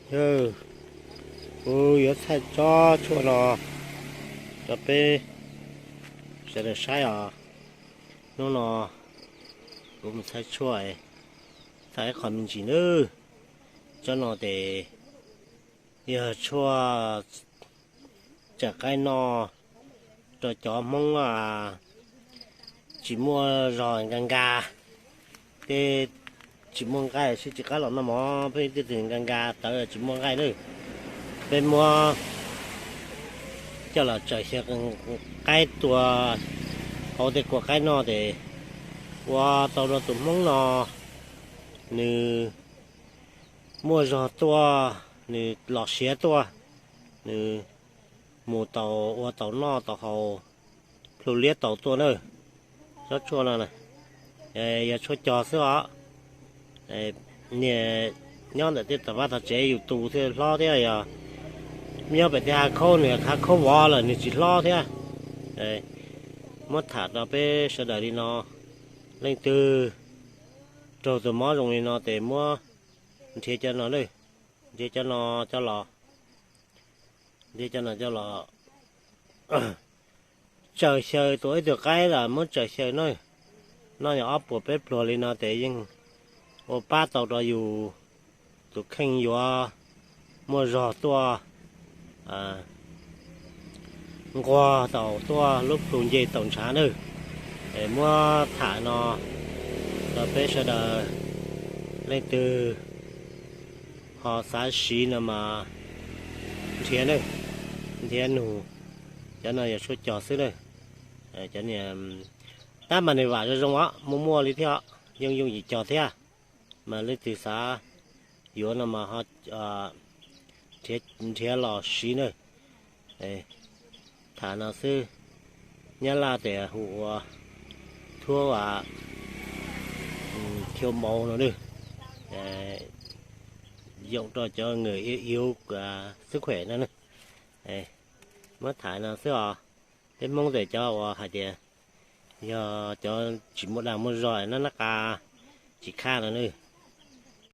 Yog, kuv yuav thaij tsob tshuaj no rau peb sawv daws saib os. Hnub no kuv mus thaij tshuaj, thaij ib qho me ntsis nawb. Tsob no ces yog tshuaj tsawm qaib noj rau cov Hmoob tsis muaj zog nka nka, tej tsis muaj nqaij sib tsis qab los noj mov, peb tej twg nka nka tawv tsis muaj nqaij na, peb muab coj los tsawm xyaw qaib tua hauv tej kua qaib noj ces ua tau rau tus Hmoob no nws muaj zog tuaj, nws los siav tuaj, nws mus tau ua tau noj tau haus, plhu liab tau tuaj na. Tsob tshuaj no yog tshuaj cog xwb os. Niaj nyob ntawm tej tom vaj tom tsev yus tus thiaj hlob thiab, yog nyob pem tej hav khaub, nws hav khaub vov lawm nws tsis hlob thiab. Muab tham rau peb sawv daws li no, leej twg raug tus mob zoo li no ces muab nrhiav cov no, nrhiav cov no coj los, nrhiav cov no coj los tsawm xyaw tua ib tug qaib los muab tsawm xyaw na. Noj yog ob puas peb pluag li no ces yeej ua pab tau rau yus tus kheej yuav muaj zog tuaj, nquag tau tuaj, lub plhu nce tau ntshav na. Muab tham no rau peb sawv daws, leej twg ho xav siv no mas nrhiav na, nrhiav nug. Cov no yog tshuaj cog xwb na. Cov niag tab mas nws vam zoo zoo os, muaj muaj li thiab, yooj yooj yim cog thiab. Mas leej twg xav yuav no mas ho nrhiav los siv na. Tham no xwb, Nyab Laj tias hu ua thuốc thiếu máu no, yoom rau cov người yếu, yếu sức khỏe no. Muab tham no xwb os. Peb Hmoob tes cov uas hais tias yog cov tsis muaj dag muaj zog, nab nab qa tsis khaj no na,